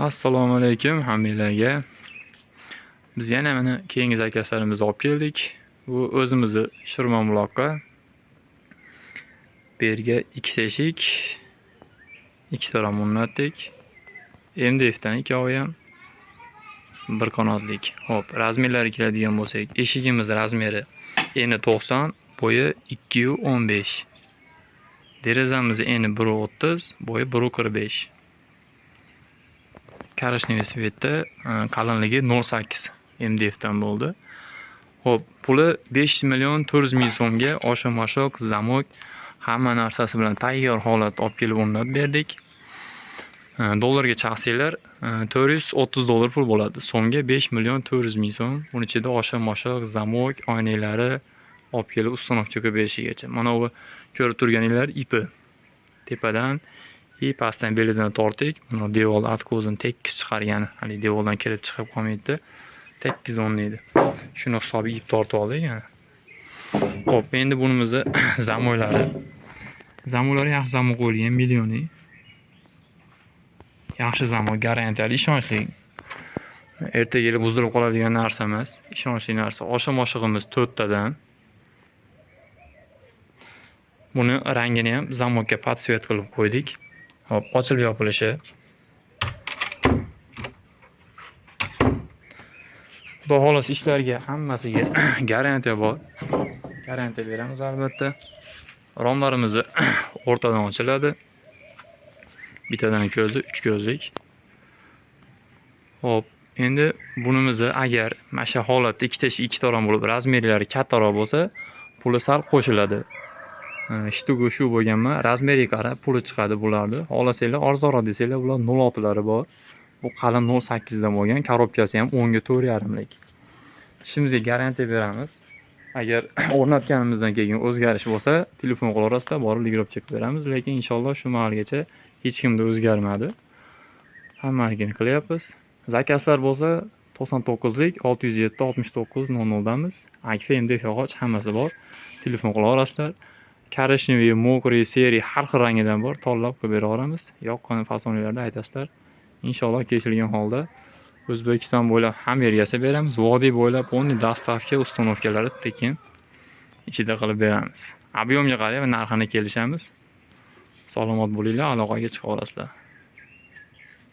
Assalomu alaykum hammanglarga. Biz yana mana keyingi zakazlarimizni olib keldik. Bu o'zimizni Shirmonbuloqqa. Bu yerga ikkita eshik, ikkita rom o'rnatdik. MDFdan ikkovi ham bir qanotlik. Xo'p, razmerlariga keladigan bo'lsak, eshigimiz razmeri eni 90, bo'yi 2.15. Derazamiz eni 1.30, bo'yi 1.45. Коричневый цвет da, qalinligi 0.8 MDFdan bo'ldi. Xo'p, puli 5 million 400 ming so'mga osha-moshoq, zamok, hamma narsasi bilan tayyor holatda olib kelib o'rnatib berdik. Dollarga chaqsanglar, 430 dollar pul bo'ladi. So'mga 5 million 400 ming so'm. Buni ichida osha-moshoq, zamok, oynaklari olib kelib установка qilib berishigacha. Mana bu ko'rib turganinglar ipi. Tepadan и pastdan belidan tortdik. Mana devor откос ini tekis chiqargani, haligi devordan kirib chiqib qolmaydi. Tekis o'rnaydi. Shuni hisobiga ip tortib oldik yana. Xo'p, endi bunimizni zamoylari. Zamoylari yaxshi zamok qo'yilgan, millioning. Yaxshi zamok, garantiyali, ishonchli. Ertaga kelib buzilib qoladigan narsa emas. Ishonchli narsa. Osha-moshig'imiz to'rttadan. Buni rangini ham zamokka под цвет qilib qo'ydik. Xo'p, ochilib yopilishi. Xudo xohlasa ishlarga hammasiga garantiya bor. Garantiya beramiz albatta. Romlarimizni o'rtadan ochiladi. Bittadan ko'zi, uch ko'zlik. Xo'p, endi bunimizni agar mana shu holatda ikkita eshik ikkita rom bo'lib, razmerlari kattaroq bo'lsa, puli sal qo'shiladi. Shtugi shu bo'lganman, razmeriga qarab puli chiqadi bularni. Xohlasanglar arzonroq desanglar, bular 0.6lari bor. Bu qalin 0.8 dan bo'lgan, korobkasi ham 10 ga 4.5 lik. Ishimizga garantiya beramiz. Agar o'rnatganimizdan keyin o'zgarish bo'lsa, telefon qilaverasizlar, borib ligirovka qilib beramiz, lekin inshaalloh shu mahalgacha hech kimda o'zgarmadi. Hammanikini qilyapmiz. Zakazlar bo'lsa 99lik 607 69 00 damiz. Akfa, MDF yog'och hammasi bor. Telefon qilaverasizlar. Коричневый, мокрый, серый har xil rangidan bor, tanlab qilib beraveramiz. Yoqqan fasonlarda aytasizlar. Inshaalloh kelishilgan holda O'zbekiston bo'ylab hamma yerga yasab beramiz. Vodiy bo'ylab полный доставка, установка lari tekin ichida qilib beramiz. Объем ga qarab narxini kelishamiz. Salomat bo'linglar, aloqaga chiqaverasizlar.